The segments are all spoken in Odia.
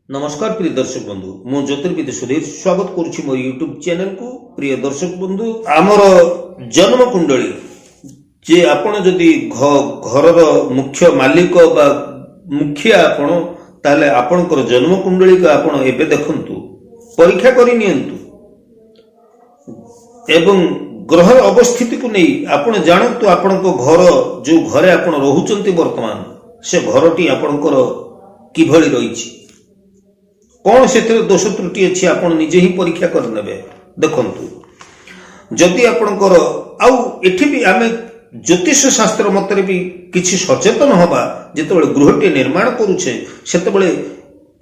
ନମସ୍କାର ପ୍ରିୟ ଦର୍ଶକ ବନ୍ଧୁ, ମୁଁ ଜ୍ୟୋତିର୍ବିଦ ସୁଧୀର ସ୍ୱାଗତ କରୁଛି ମୋର ୟୁଟ୍ୟୁବ ଚ୍ୟାନେଲକୁ। ପ୍ରିୟ ଦର୍ଶକ ବନ୍ଧୁ, ଆମର ଜନ୍ମ କୁଣ୍ଡଳୀ ଯେ ଆପଣ ଯଦି ଘରର ମୁଖ୍ୟ ମାଲିକ ବା ମୁଖିଆ ଆପଣ, ତାହେଲେ ଆପଣଙ୍କର ଜନ୍ମ କୁଣ୍ଡଳୀକୁ ଆପଣ ଏବେ ଦେଖନ୍ତୁ, ପରୀକ୍ଷା କରି ନିଅନ୍ତୁ ଏବଂ ଗ୍ରହର ଅବସ୍ଥିତିକୁ ନେଇ ଆପଣ ଜାଣନ୍ତୁ, ଆପଣଙ୍କ ଘର, ଯୋଉ ଘରେ ଆପଣ ରହୁଛନ୍ତି ବର୍ତ୍ତମାନ, ସେ ଘରଟି ଆପଣଙ୍କର କିଭଳି ରହିଛି, କଣ ସେଥିରେ ଦୋଷ ତ୍ରୁଟି ଅଛି, ଆପଣ ନିଜେ ହିଁ ପରୀକ୍ଷା କରିନେବେ। ଦେଖନ୍ତୁ, ଯଦି ଆପଣଙ୍କର ଆଉ ଏଠି ବି ଆମେ ଜ୍ୟୋତିଷ ଶାସ୍ତ୍ର ମତରେ ବି କିଛି ସଚେତନ ହବା। ଯେତେବେଳେ ଗୃହଟିଏ ନିର୍ମାଣ କରୁଛେ, ସେତେବେଳେ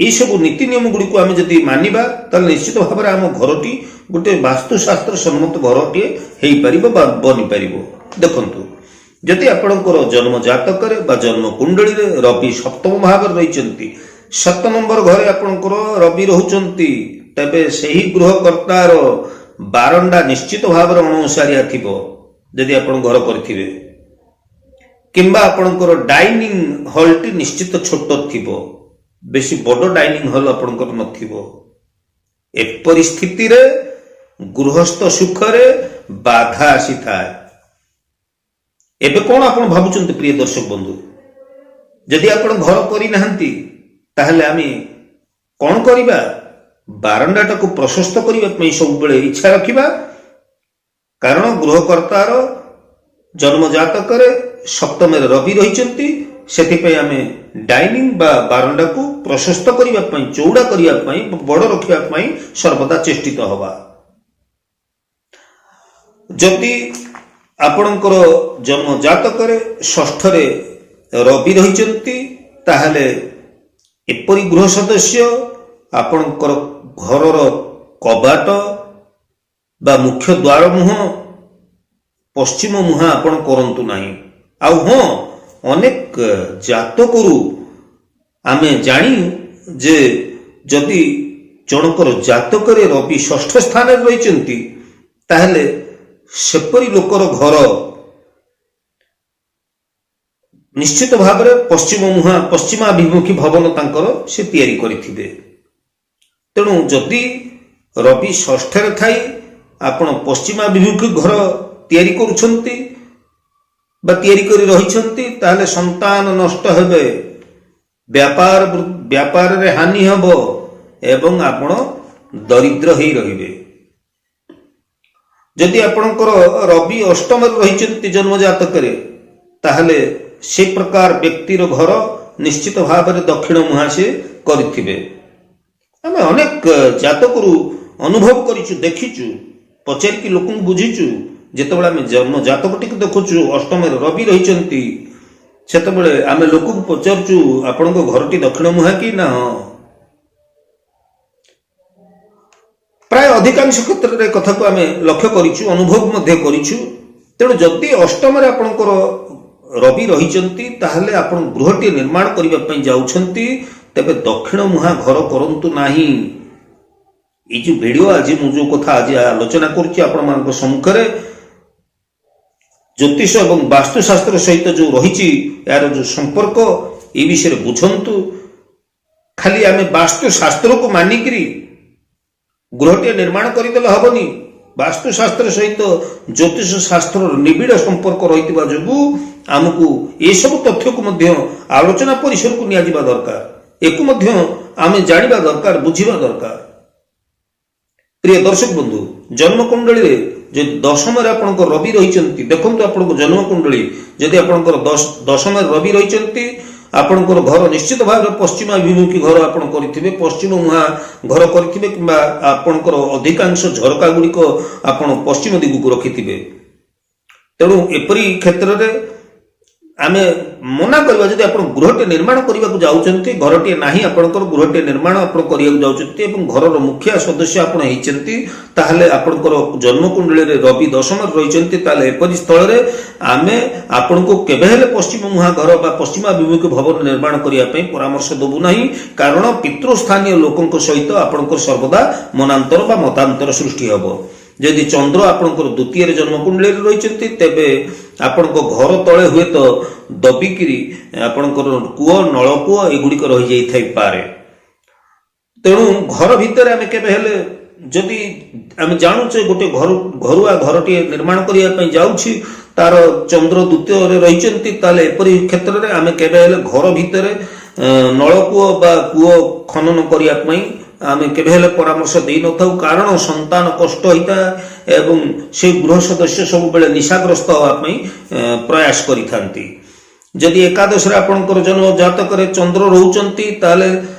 ଏଇସବୁ ନୀତି ନିୟମ ଗୁଡ଼ିକୁ ଆମେ ଯଦି ମାନିବା, ତାହେଲେ ନିଶ୍ଚିତ ଭାବରେ ଆମ ଘରଟି ଗୋଟେ ବାସ୍ତୁଶାସ୍ତ୍ର ସମ୍ମତ ଘରଟିଏ ହେଇପାରିବ ବା ବନିପାରିବ। ଦେଖନ୍ତୁ, ଯଦି ଆପଣଙ୍କର ଜନ୍ମ ଜାତକରେ ବା ଜନ୍ମ କୁଣ୍ଡଳୀରେ ରବି ସପ୍ତମ ଭାବରେ ରହିଛନ୍ତି, 7 ନମ୍ବର ଘରେ ଆପଣଙ୍କର ରବି ରହୁଛନ୍ତି, ତେବେ ସେହି ଗୃହକର୍ତ୍ତାର ବାରଣ୍ଡା ନିଶ୍ଚିତ ଭାବରେ ଅଣଓସାରିଆ ଥିବ ଯଦି ଆପଣ ଘର କରିଥିବେ, କିମ୍ବା ଆପଣଙ୍କର ଡାଇନିଂ ହଲଟି ନିଶ୍ଚିତ ଛୋଟ ଥିବ, ବେଶୀ ବଡ ଡାଇନିଂ ହଲ୍ ଆପଣଙ୍କର ନଥିବ। ଏପରି ସ୍ଥିତିରେ ଗୃହସ୍ଥ ସୁଖରେ ବାଧା ଆସିଥାଏ। ଏବେ କଣ ଆପଣ ଭାବୁଛନ୍ତି, ପ୍ରିୟ ଦର୍ଶକ ବନ୍ଧୁ? ଯଦି ଆପଣ ଘର କରିନାହାନ୍ତି, ତାହେଲେ ଆମେ କଣ କରିବା? ବାରଣ୍ଡାଟାକୁ ପ୍ରଶସ୍ତ କରିବା ପାଇଁ ସବୁବେଳେ ଇଚ୍ଛା ରଖିବା, କାରଣ ଗୃହକର୍ତ୍ତାର ଜନ୍ମଜାତକରେ ସପ୍ତମରେ ରବି ରହିଛନ୍ତି। ସେଥିପାଇଁ ଆମେ ଡାଇନିଂ ବା ବାରଣ୍ଡାକୁ ପ୍ରଶସ୍ତ କରିବା ପାଇଁ, ଚଉଡ଼ା କରିବା ପାଇଁ, ବଡ଼ ରଖିବା ପାଇଁ ସର୍ବଦା ଚେଷ୍ଟିତ ହବା। ଯଦି ଆପଣଙ୍କର ଜନ୍ମ ଜାତକରେ ଷଷ୍ଠରେ ରବି ରହିଛନ୍ତି, ତାହେଲେ ଏପରି ଗୃହ ସଦସ୍ୟ ଆପଣଙ୍କର ଘରର କବାଟ ବା ମୁଖ୍ୟ ଦ୍ୱାର ମୁହଁ ପଶ୍ଚିମ ମୁହାଁ ଆପଣ କରନ୍ତୁ ନାହିଁ। ଆଉ ହଁ, ଅନେକ ଜାତକରୁ ଆମେ ଜାଣି ଯେ ଯଦି ଜଣଙ୍କର ଜାତକରେ ରବି ଷଷ୍ଠ ସ୍ଥାନରେ ରହିଛନ୍ତି, ତାହେଲେ ସେପରି ଲୋକର ଘର ନିଶ୍ଚିତ ଭାବରେ ପଶ୍ଚିମ ମୁହାଁ, ପଶ୍ଚିମାଭିମୁଖୀ ଭବନ ତାଙ୍କର ସେ ତିଆରି କରିଥିବେ। ତେଣୁ ଯଦି ରବି ଷଷ୍ଠରେ ଥାଇ ଆପଣ ପଶ୍ଚିମାଭିମୁଖୀ ଘର ତିଆରି କରୁଛନ୍ତି ବା ତିଆରି କରି ରହିଛନ୍ତି, ତାହେଲେ ସନ୍ତାନ ନଷ୍ଟ ହେବେ, ବ୍ୟାପାରରେ ହାନି ହେବ ଏବଂ ଆପଣ ଦରିଦ୍ର ହେଇ ରହିବେ। ଯଦି ଆପଣଙ୍କର ରବି ଅଷ୍ଟମରେ ରହିଛନ୍ତି ଜନ୍ମଜାତକରେ, ତାହେଲେ ସେ ପ୍ରକାର ବ୍ୟକ୍ତିର ଘର ନିଶ୍ଚିତ ଭାବରେ ଦକ୍ଷିଣ ମୁହାଁ ସେ କରିଥିବେ। ଆମେ ଅନେକ ଜାତକରୁ ଅନୁଭବ କରିଛୁ, ଦେଖିଛୁ, ପଚାରିକି ଲୋକଙ୍କୁ ବୁଝିଛୁ। ଯେତେବେଳେ ଆମେ ଜନ୍ମ ଜାତକଟିକୁ ଦେଖୁଛୁ, ଅଷ୍ଟମରେ ରବି ରହିଛନ୍ତି, ସେତେବେଳେ ଆମେ ଲୋକକୁ ପଚାରୁଛୁ, ଆପଣଙ୍କ ଘରଟି ଦକ୍ଷିଣ ମୁହାଁ କି ନା? ହଁ। ପ୍ରାୟ ଅଧିକାଂଶ କ୍ଷେତ୍ରରେ କଥାକୁ ଆମେ ଲକ୍ଷ୍ୟ କରିଛୁ, ଅନୁଭବ ମଧ୍ୟ କରିଛୁ। ତେଣୁ ଯଦି ଅଷ୍ଟମରେ ଆପଣଙ୍କର ରବି ରହିଛନ୍ତି, ତାହେଲେ ଆପଣ ଗୃହଟିଏ ନିର୍ମାଣ କରିବା ପାଇଁ ଯାଉଛନ୍ତି, ତେବେ ଦକ୍ଷିଣ ମୁହାଁ ଘର କରନ୍ତୁ ନାହିଁ। ଏଇ ଯୋଉ ଭିଡିଓ ଆଜି ମୁଁ ଯୋଉ କଥା ଆଜି ଆଲୋଚନା କରୁଛି ଆପଣମାନଙ୍କ ସମ୍ମୁଖରେ, ଜ୍ୟୋତିଷ ଏବଂ ବାସ୍ତୁଶାସ୍ତ୍ର ସହିତ ଯୋଉ ରହିଛି ଏହାର ଯୋଉ ସମ୍ପର୍କ, ଏ ବିଷୟରେ ବୁଝନ୍ତୁ। ଖାଲି ଆମେ ବାସ୍ତୁଶାସ୍ତ୍ରକୁ ମାନିକିରି ଗୃହଟିଏ ନିର୍ମାଣ କରିଦେଲେ ହବନି। ବାସ୍ତୁଶାସ୍ତ୍ର ସହିତ ଜ୍ୟୋତିଷ ଶାସ୍ତ୍ରର ନିବିଡ଼ ସମ୍ପର୍କ ରହିଥିବା ଯୋଗୁଁ ଆମକୁ ଏସବୁ ତଥ୍ୟକୁ ମଧ୍ୟ ଆଲୋଚନା ପରିସରକୁ ନିଆଯିବା ଦରକାର। ଏକୁ ମଧ୍ୟ ଆମେ ଜାଣିବା ଦରକାର, ବୁଝିବା ଦରକାର। ପ୍ରିୟ ଦର୍ଶକ ବନ୍ଧୁ, ଜନ୍ମ କୁଣ୍ଡଳୀରେ ଯଦି ଦଶମରେ ଆପଣଙ୍କ ରବି ରହିଛନ୍ତି, ଦେଖନ୍ତୁ ଆପଣଙ୍କ ଜନ୍ମ କୁଣ୍ଡଳୀ, ଯଦି ଆପଣଙ୍କର ଦଶମରେ ରବି ରହିଛନ୍ତି, ଆପଣଙ୍କର ଘର ନିଶ୍ଚିତ ଭାବରେ ପଶ୍ଚିମାଭିମୁଖୀ ଘର ଆପଣ କରିଥିବେ, ପଶ୍ଚିମ ମୁହାଁ ଘର କରିଥିବେ କିମ୍ବା ଆପଣଙ୍କର ଅଧିକାଂଶ ଝରକା ଗୁଡ଼ିକ ଆପଣ ପଶ୍ଚିମ ଦିଗକୁ ରଖିଥିବେ। ତେଣୁ ଏପରି କ୍ଷେତ୍ରରେ ଆମେ ମନା କରିବା। ଯଦି ଆପଣ ଗୃହଟିଏ ନିର୍ମାଣ କରିବାକୁ ଯାଉଛନ୍ତି, ଘରଟିଏ ନାହିଁ ଆପଣଙ୍କର, ଗୃହଟିଏ ନିର୍ମାଣ ଆପଣ କରିବାକୁ ଯାଉଛନ୍ତି ଏବଂ ଘରର ମୁଖିଆ ସଦସ୍ୟ ଆପଣ ହେଇଛନ୍ତି, ତାହେଲେ ଆପଣଙ୍କର ଜନ୍ମକୁଣ୍ଡଳୀରେ ରବି ଦଶମରେ ରହିଛନ୍ତି, ତାହେଲେ ଏପରି ସ୍ଥଳରେ ଆମେ ଆପଣଙ୍କୁ କେବେ ହେଲେ ପଶ୍ଚିମ ମୁହାଁ ଘର ବା ପଶ୍ଚିମାଭିମୁଖୀ ଭବନ ନିର୍ମାଣ କରିବା ପାଇଁ ପରାମର୍ଶ ଦେବୁ ନାହିଁ। କାରଣ ପିତୃସ୍ଥାନୀୟ ଲୋକଙ୍କ ସହିତ ଆପଣଙ୍କର ସର୍ବଦା ମନାନ୍ତର ବା ମତାନ୍ତର ସୃଷ୍ଟି ହେବ। ଯଦି ଚନ୍ଦ୍ର ଆପଣଙ୍କର ଦ୍ୱିତୀୟରେ ଜନ୍ମକୁଣ୍ଡଳୀରେ ରହିଛନ୍ତି, ତେବେ ଆପଣଙ୍କ ଘର ତଳେ ହୁଏତ ଦବିକିରି ଆପଣଙ୍କର କୂଅ, ନଳକୂଅ ଏଗୁଡ଼ିକ ରହିଯାଇଥାଇପାରେ। ତେଣୁ ଘର ଭିତରେ ଆମେ କେବେ ହେଲେ, ଯଦି ଆମେ ଜାଣୁଛେ ଗୋଟେ ଘରୁଆ ଘରଟିଏ ନିର୍ମାଣ କରିବା ପାଇଁ ଯାଉଛି, ତାର ଚନ୍ଦ୍ର ଦ୍ୱିତୀୟରେ ରହିଛନ୍ତି, ତାହେଲେ ଏପରି କ୍ଷେତ୍ରରେ ଆମେ କେବେ ହେଲେ ଘର ଭିତରେ ନଳକୂଅ ବା କୂଅ ଖନନ କରିବା ପାଇଁ ଆମେ କେବେ ହେଲେ ପରାମର୍ଶ ଦେଇନଥାଉ। କାରଣ ସନ୍ତାନ କଷ୍ଟ ହୋଇଥାଏ ଏବଂ ସେ ଗୃହ ସଦସ୍ୟ ସବୁବେଳେ ନିଶାଗ୍ରସ୍ତ ହେବା ପାଇଁ ପ୍ରୟାସ କରିଥାନ୍ତି। ଯଦି ଏକାଦଶରେ ଆପଣଙ୍କର ଜନ୍ମ ଜାତକରେ ଚନ୍ଦ୍ର ରହୁଛନ୍ତି, ତାହେଲେ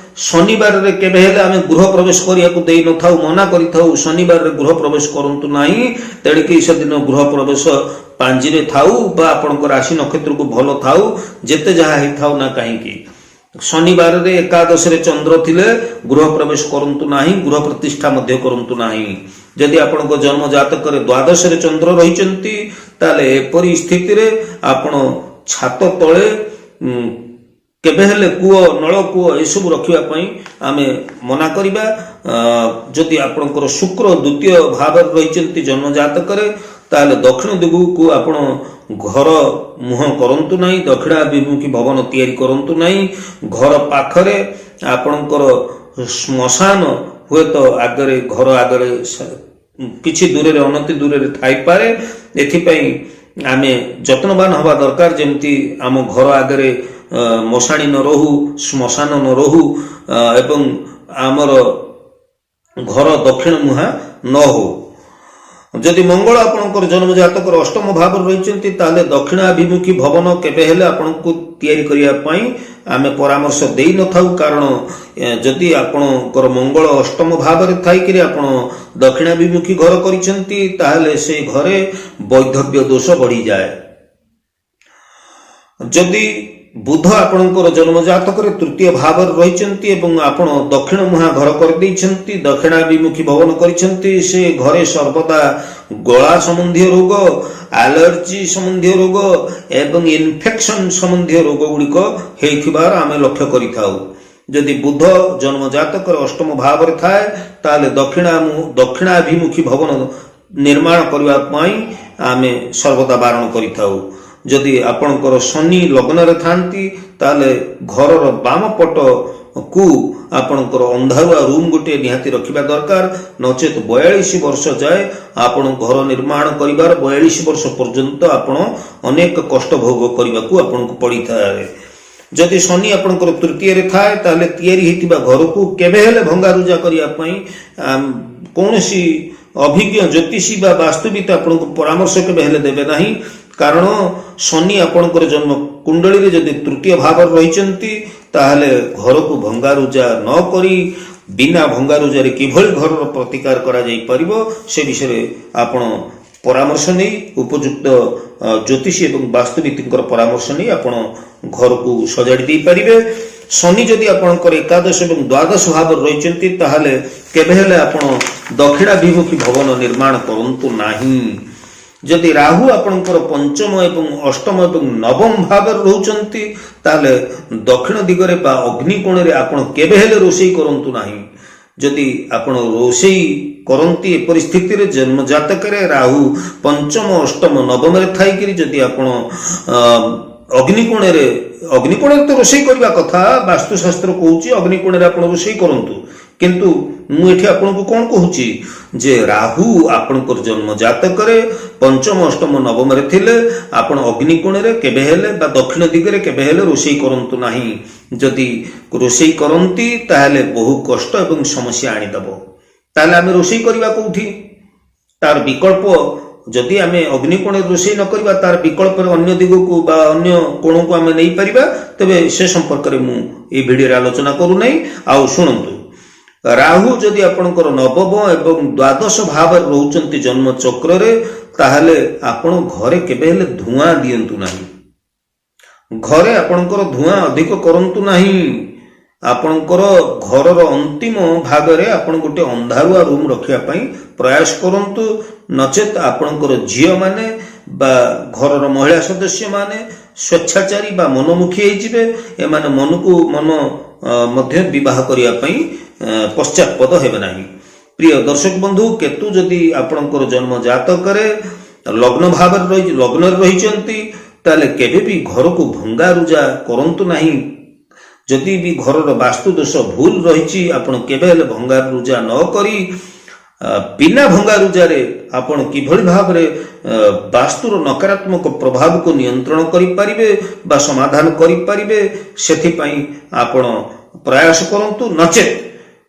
ଶନିବାରରେ କେବେ ହେଲେ ଆମେ ଗୃହ ପ୍ରବେଶ କରିବାକୁ ଦେଇନଥାଉ, ମନା କରିଥାଉ, ଶନିବାରରେ ଗୃହ ପ୍ରବେଶ କରନ୍ତୁ ନାହିଁ। ତେଣିକି ସେଦିନ ଗୃହ ପ୍ରବେଶ ପାଞ୍ଜିରେ ଥାଉ ବା ଆପଣଙ୍କ ରାଶି ନକ୍ଷତ୍ରକୁ ଭଲ ଥାଉ, ଯେତେ ଯାହା ହେଇଥାଉ ନା କାହିଁକି, ଶନିବାରରେ ଏକାଦଶରେ ଚନ୍ଦ୍ର ଥିଲେ ଗୃହ ପ୍ରବେଶ କରନ୍ତୁ ନାହିଁ, ଗୃହ ପ୍ରତିଷ୍ଠା ମଧ୍ୟ କରନ୍ତୁ ନାହିଁ। ଯଦି ଆପଣଙ୍କ ଜନ୍ମ ଜାତକରେ ଦ୍ୱାଦଶରେ ଚନ୍ଦ୍ର ରହିଛନ୍ତି, ତାହେଲେ ଏପରି ସ୍ଥିତିରେ ଆପଣ ଛାତ ତଳେ କେବେ ହେଲେ କୂଅ, ନଳକୂଅ ଏସବୁ ରଖିବା ପାଇଁ ଆମେ ମନା କରିବା। ଯଦି ଆପଣଙ୍କର ଶୁକ୍ର ଦ୍ୱିତୀୟ ଭାବରେ ରହିଛନ୍ତି ଜନ୍ମ ଜାତକରେ, ତାହେଲେ ଦକ୍ଷିଣ ଦିଗକୁ ଆପଣ ଘର ମୁହଁ କରନ୍ତୁ ନାହିଁ, ଦକ୍ଷିଣାଭିମୁଖୀ ଭବନ ତିଆରି କରନ୍ତୁ ନାହିଁ। ଘର ପାଖରେ ଆପଣଙ୍କର ଶ୍ମଶାନ ହୁଏତ ଆଗରେ, ଘର ଆଗରେ କିଛି ଦୂରରେ, ଅନତି ଦୂରରେ ଥାଇପାରେ। ଏଥିପାଇଁ ଆମେ ଯତ୍ନବାନ ହେବା ଦରକାର, ଯେମିତି ଆମ ଘର ଆଗରେ ମଶାଣି ନ ରହୁ, ଶ୍ମଶାନ ନ ରହୁ ଏବଂ ଆମର ଘର ଦକ୍ଷିଣ ମୁହାଁ ନ ହଉ। ଯଦି ମଙ୍ଗଳ ଆପଣଙ୍କର ଜନ୍ମଜାତକର ଅଷ୍ଟମ ଭାବରେ ରହିଛନ୍ତି, ତାହେଲେ ଦକ୍ଷିଣାଭିମୁଖୀ ଭବନ କେବେ ହେଲେ ଆପଣଙ୍କୁ ତିଆରି କରିବା ପାଇଁ ଆମେ ପରାମର୍ଶ ଦେଇନଥାଉ। କାରଣ ଯଦି ଆପଣଙ୍କର ମଙ୍ଗଳ ଅଷ୍ଟମ ଭାବରେ ଥାଇକିରି ଆପଣ ଦକ୍ଷିଣାଭିମୁଖୀ ଘର କରିଛନ୍ତି, ତାହେଲେ ସେ ଘରେ ବୈଧବ୍ୟ ଦୋଷ ବଢ଼ିଯାଏ। ଯଦି ବୁଧ ଆପଣଙ୍କର ଜନ୍ମଜାତକରେ ତୃତୀୟ ଭାବରେ ରହିଛନ୍ତି ଏବଂ ଆପଣ ଦକ୍ଷିଣ ମୁହାଁ ଘର କରିଦେଇଛନ୍ତି, ଦକ୍ଷିଣାଭିମୁଖୀ ଭବନ କରିଛନ୍ତି, ସେ ଘରେ ସର୍ବଦା ଗଳା ସମ୍ବନ୍ଧୀୟ ରୋଗ, ଆଲର୍ଜି ସମ୍ବନ୍ଧୀୟ ରୋଗ ଏବଂ ଇନଫେକ୍ସନ ସମ୍ବନ୍ଧୀୟ ରୋଗ ଗୁଡ଼ିକ ହେଇଥିବାର ଆମେ ଲକ୍ଷ୍ୟ କରିଥାଉ। ଯଦି ବୁଧ ଜନ୍ମଜାତକର ଅଷ୍ଟମ ଭାବରେ ଥାଏ, ତାହେଲେ ଦକ୍ଷିଣାଭିମୁଖୀ ଭବନ ନିର୍ମାଣ କରିବା ପାଇଁ ଆମେ ସର୍ବଦା ବାରଣ କରିଥାଉ। ଯଦି ଆପଣଙ୍କର ଶନି ଲଗ୍ନରେ ଥାନ୍ତି, ତାହେଲେ ଘରର ବାମ ପଟକୁ ଆପଣଙ୍କର ଅନ୍ଧାରୁଆ ରୁମ୍ ଗୋଟିଏ ନିହାତି ରଖିବା ଦରକାର। ନଚେତ 42 ବର୍ଷ ଯାଏ ଆପଣ ଘର ନିର୍ମାଣ କରିବାର 42 ବର୍ଷ ପର୍ଯ୍ୟନ୍ତ ଆପଣ ଅନେକ କଷ୍ଟ ଭୋଗ କରିବାକୁ ଆପଣଙ୍କୁ ପଡ଼ିଥାଏ। ଯଦି ଶନି ଆପଣଙ୍କର ତୃତୀୟରେ ଥାଏ, ତାହେଲେ ତିଆରି ହେଇଥିବା ଘରକୁ କେବେ ହେଲେ ଭଙ୍ଗାରୁଜା କରିବା ପାଇଁ କୌଣସି ଅଭିଜ୍ଞ ଜ୍ୟୋତିଷୀ ବା ବାସ୍ତୁବିତ ଆପଣଙ୍କୁ ପରାମର୍ଶ କେବେ ହେଲେ ଦେବେ ନାହିଁ। କାରଣ ଶନି ଆପଣଙ୍କର ଜନ୍ମ କୁଣ୍ଡଳୀରେ ଯଦି ତୃତୀୟ ଭାବରେ ରହିଛନ୍ତି, ତାହେଲେ ଘରକୁ ଭଙ୍ଗାରୁଜା ନ କରି ବିନା ଭଙ୍ଗାରୁଜାରେ କିଭଳି ଘରର ପ୍ରତିକାର କରାଯାଇ ପାରିବ, ସେ ବିଷୟରେ ଆପଣ ପରାମର୍ଶ ନେଇ, ଉପଯୁକ୍ତ ଜ୍ୟୋତିଷୀ ଏବଂ ବାସ୍ତୁବିଦଙ୍କର ପରାମର୍ଶ ନେଇ ଆପଣ ଘରକୁ ସଜାଡ଼ି ଦେଇପାରିବେ। ଶନି ଯଦି ଆପଣଙ୍କର ଏକାଦଶ ଏବଂ ଦ୍ୱାଦଶ ଭାବରେ ରହିଛନ୍ତି, ତାହେଲେ କେବେ ହେଲେ ଆପଣ ଦକ୍ଷିଣାଭିମୁଖୀ ଭବନ ନିର୍ମାଣ କରନ୍ତୁ ନାହିଁ। ଯଦି ରାହୁ ଆପଣଙ୍କର ପଞ୍ଚମ ଏବଂ ଅଷ୍ଟମ ଏବଂ ନବମ ଭାବରେ ରହୁଛନ୍ତି, ତାହେଲେ ଦକ୍ଷିଣ ଦିଗରେ ବା ଅଗ୍ନିକୋଣରେ ଆପଣ କେବେ ହେଲେ ରୋଷେଇ କରନ୍ତୁ ନାହିଁ। ଯଦି ଆପଣ ରୋଷେଇ କରନ୍ତି, ଏପରି ସ୍ଥିତିରେ ଜନ୍ମ ଜାତକରେ ରାହୁ ପଞ୍ଚମ, ଅଷ୍ଟମ, ନବମରେ ଥାଇକିରି ଯଦି ଆପଣ ଅଗ୍ନିକୋଣରେ, ଅଗ୍ନିକୋଣରେ ତ ରୋଷେଇ କରିବା କଥା, ବାସ୍ତୁଶାସ୍ତ୍ର କହୁଛି ଅଗ୍ନିକୋଣରେ ଆପଣ ରୋଷେଇ କରନ୍ତୁ। କିନ୍ତୁ ମୁଁ ଏଠି ଆପଣଙ୍କୁ କଣ କହୁଛି ଯେ ରାହୁ ଆପଣଙ୍କର ଜନ୍ମ ଜାତକରେ ପଞ୍ଚମ, ଅଷ୍ଟମ, ନବମରେ ଥିଲେ ଆପଣ ଅଗ୍ନିକୋଣରେ କେବେ ହେଲେ ବା ଦକ୍ଷିଣ ଦିଗରେ କେବେ ହେଲେ ରୋଷେଇ କରନ୍ତୁ ନାହିଁ। ଯଦି ରୋଷେଇ କରନ୍ତି, ତାହେଲେ ବହୁ କଷ୍ଟ ଏବଂ ସମସ୍ୟା ଆଣିଦେବ। ତାହେଲେ ଆମେ ରୋଷେଇ କରିବା କୋଉଠି? ତାର ବିକଳ୍ପ, ଯଦି ଆମେ ଅଗ୍ନିକୋଣରେ ରୋଷେଇ ନ କରିବା, ତାର ବିକଳ୍ପରେ ଅନ୍ୟ ଦିଗକୁ ବା ଅନ୍ୟ କୋଣକୁ ଆମେ ନେଇପାରିବା। ତେବେ ସେ ସମ୍ପର୍କରେ ମୁଁ ଏଇ ଭିଡ଼ିଓରେ ଆଲୋଚନା କରୁନାହିଁ। ଆଉ ଶୁଣନ୍ତୁ, ରାହୁ ଯଦି ଆପଣଙ୍କର ନବମ ଏବଂ ଦ୍ୱାଦଶ ଭାବରେ ରହୁଛନ୍ତି ଜନ୍ମ ଚକ୍ରରେ, ତାହେଲେ ଆପଣ ଘରେ କେବେ ହେଲେ ଧୂଆଁ ଦିଅନ୍ତୁ ନାହିଁ। ଘରେ ଆପଣଙ୍କର ଧୂଆଁ ଅଧିକ କରନ୍ତୁ ନାହିଁ। ଆପଣଙ୍କର ଘରର ଅନ୍ତିମ ଭାଗରେ ଆପଣ ଗୋଟେ ଅନ୍ଧାରୁଆ ରୁମ୍ ରଖିବା ପାଇଁ ପ୍ରୟାସ କରନ୍ତୁ। ନଚେତ ଆପଣଙ୍କର ଝିଅମାନେ ବା ଘରର ମହିଳା ସଦସ୍ୟମାନେ ସ୍ୱେଚ୍ଛାଚାରୀ ବା ମନମୁଖୀ ହେଇଯିବେ। ଏମାନେ ମନକୁ ମନ ମଧ୍ୟ ବିବାହ କରିବା ପାଇଁ ପଶ୍ଚାତପଦ ହେବେ ନାହିଁ। ପ୍ରିୟ ଦର୍ଶକ ବନ୍ଧୁ, କେତୁ ଯଦି ଆପଣଙ୍କର ଜନ୍ମ ଜାତକରେ ଲଗ୍ନ ଭାବରେ ରହି, ଲଗ୍ନରେ ରହିଛନ୍ତି, ତାହେଲେ କେବେ ବି ଘରକୁ ଭଙ୍ଗାରୁଜା କରନ୍ତୁ ନାହିଁ। ଯଦି ବି ଘରର ବାସ୍ତୁ ଦୋଷ ଭୁଲ ରହିଛି, ଆପଣ କେବେ ହେଲେ ଭଙ୍ଗାରୁଜା ନ କରି ବିନା ଭଙ୍ଗାରୁଜାରେ ଆପଣ କିଭଳି ଭାବରେ ବାସ୍ତୁର ନକାରାତ୍ମକ ପ୍ରଭାବକୁ ନିୟନ୍ତ୍ରଣ କରିପାରିବେ ବା ସମାଧାନ କରିପାରିବେ, ସେଥିପାଇଁ ଆପଣ ପ୍ରୟାସ କରନ୍ତୁ। ନଚେତ୍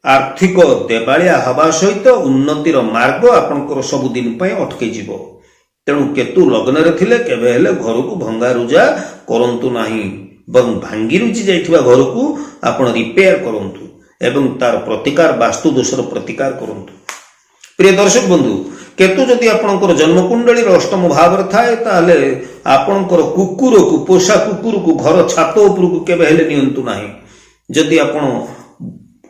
ଆର୍ଥିକ ଦେବାଳିଆ ହେବା ସହିତ ଉନ୍ନତିର ମାର୍ଗ ଆପଣଙ୍କର ସବୁଦିନ ପାଇଁ ଅଟକି ଯିବ। ତେଣୁ କେତୁ ଲଗ୍ନରେ ଥିଲେ କେବେ ହେଲେ ଘରକୁ ଭଙ୍ଗାରୁଜା କରନ୍ତୁ ନାହିଁ, ବରଂ ଭାଙ୍ଗିରୁଜି ଯାଇଥିବା ଘରକୁ ଆପଣ ରିପେୟାର କରନ୍ତୁ ଏବଂ ତାର ପ୍ରତିକାର, ବାସ୍ତୁ ଦୋଷର ପ୍ରତିକାର କରନ୍ତୁ। ପ୍ରିୟ ଦର୍ଶକ ବନ୍ଧୁ, କେତୁ ଯଦି ଆପଣଙ୍କର ଜନ୍ମକୁଣ୍ଡଳୀର ଅଷ୍ଟମ ଭାବରେ ଥାଏ, ତାହେଲେ ଆପଣଙ୍କର କୁକୁରକୁ, ପୋଷା କୁକୁରକୁ ଘର ଛାତ ଉପରକୁ କେବେ ହେଲେ ନିଅନ୍ତୁ ନାହିଁ। ଯଦି ଆପଣ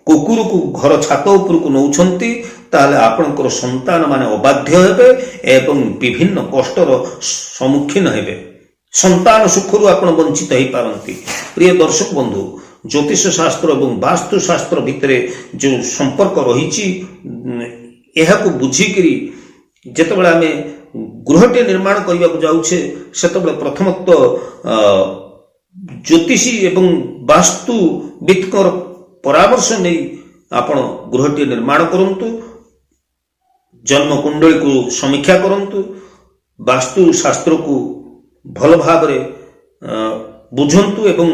କୁକୁରକୁ ଘର ଛାତ ଉପରକୁ ନେଉଛନ୍ତି, ତାହେଲେ ଆପଣଙ୍କର ସନ୍ତାନ ମାନେ ଅବାଧ୍ୟ ହେବେ ଏବଂ ବିଭିନ୍ନ କଷ୍ଟର ସମ୍ମୁଖୀନ ହେବେ। ସନ୍ତାନ ସୁଖରୁ ଆପଣ ବଞ୍ଚିତ ହେଇପାରନ୍ତି। ପ୍ରିୟ ଦର୍ଶକ ବନ୍ଧୁ, ଜ୍ୟୋତିଷ ଶାସ୍ତ୍ର ଏବଂ ବାସ୍ତୁଶାସ୍ତ୍ର ଭିତରେ ଯେଉଁ ସମ୍ପର୍କ ରହିଛି, ଏହାକୁ ବୁଝିକିରି ଯେତେବେଳେ ଆମେ ଗୃହଟିଏ ନିର୍ମାଣ କରିବାକୁ ଯାଉଛେ, ସେତେବେଳେ ପ୍ରଥମତଃ ଜ୍ୟୋତିଷୀ ଏବଂ ବାସ୍ତୁବିତ୍ଙ୍କର ପରାମର୍ଶ ନେଇ ଆପଣ ଗୃହଟିଏ ନିର୍ମାଣ କରନ୍ତୁ। ଜନ୍ମ କୁଣ୍ଡଳୀକୁ ସମୀକ୍ଷା କରନ୍ତୁ, ବାସ୍ତୁଶାସ୍ତ୍ରକୁ ଭଲ ଭାବରେ ବୁଝନ୍ତୁ ଏବଂ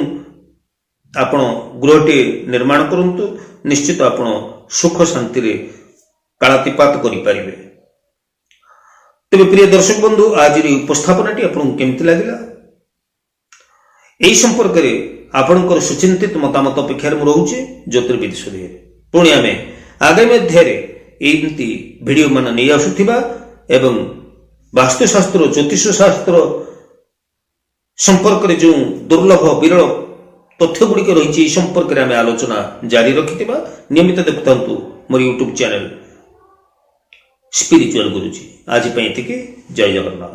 ଆପଣ ଗୃହଟିଏ ନିର୍ମାଣ କରନ୍ତୁ। ନିଶ୍ଚିତ ଆପଣ ସୁଖ ଶାନ୍ତିରେ କାଳାତିପାତ କରିପାରିବେ। ତେବେ ପ୍ରିୟ ଦର୍ଶକ ବନ୍ଧୁ, ଆଜିର ଏହି ଉପସ୍ଥାପନାଟି ଆପଣଙ୍କୁ କେମିତି ଲାଗିଲା, ଏହି ସମ୍ପର୍କରେ ଆପଣଙ୍କର ସୁଚିନ୍ତିତ ମତାମତ ଅପେକ୍ଷାରେ ମୁଁ ରହୁଛି। ଜ୍ୟୋତିର୍ବିଦ ସୁଧୀର। ପୁଣି ଆମେ ଆଗାମୀ ଅଧ୍ୟାୟରେ ଏମିତି ଭିଡ଼ିଓ ମାନ ନେଇ ଆସୁଥିବା ଏବଂ ବାସ୍ତୁଶାସ୍ତ୍ର, ଜ୍ୟୋତିଷ ଶାସ୍ତ୍ର ସମ୍ପର୍କରେ ଯେଉଁ ଦୁର୍ଲଭ ବିରଳ ତଥ୍ୟ ଗୁଡ଼ିକ ରହିଛି, ଏହି ସମ୍ପର୍କରେ ଆମେ ଆଲୋଚନା ଜାରି ରଖିଥିବା। ନିୟମିତ ଦେଖୁଥାନ୍ତୁ ମୋର ୟୁଟ୍ୟୁବ ଚ୍ୟାନେଲ ସ୍ପିରିଚୁଆଲ ଗୁରୁଜୀ। ଆଜି ପାଇଁ ଏତିକି। ଜୟ ଜଗନ୍ନାଥ।